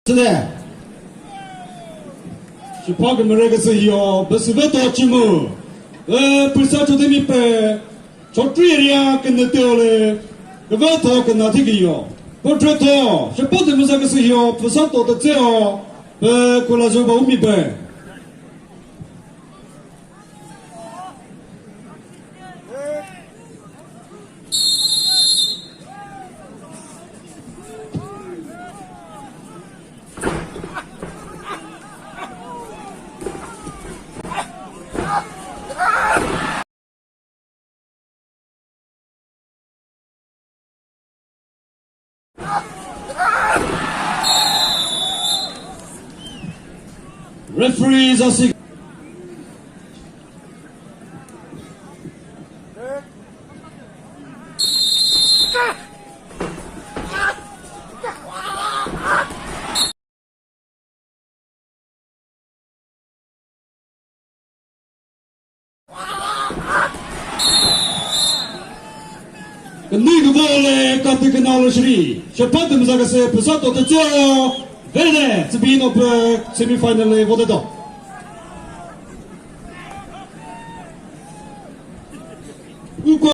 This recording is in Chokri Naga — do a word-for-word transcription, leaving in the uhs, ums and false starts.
Süde. Shipha kümüre küsü hio, besüve to chimu. E, püsa chotemi pe, chotri area künüte ole, küve to küna thiki yo. Portrait to, shipha de müsa küsü hio, püsa to te tseo, pe kula zo ba umi pe. Referee is a six. Künüko vole kati künalo shiri. Shepha tümüza küse püsa to tütseo. Vele, tsübi no pü semifinal le vote to.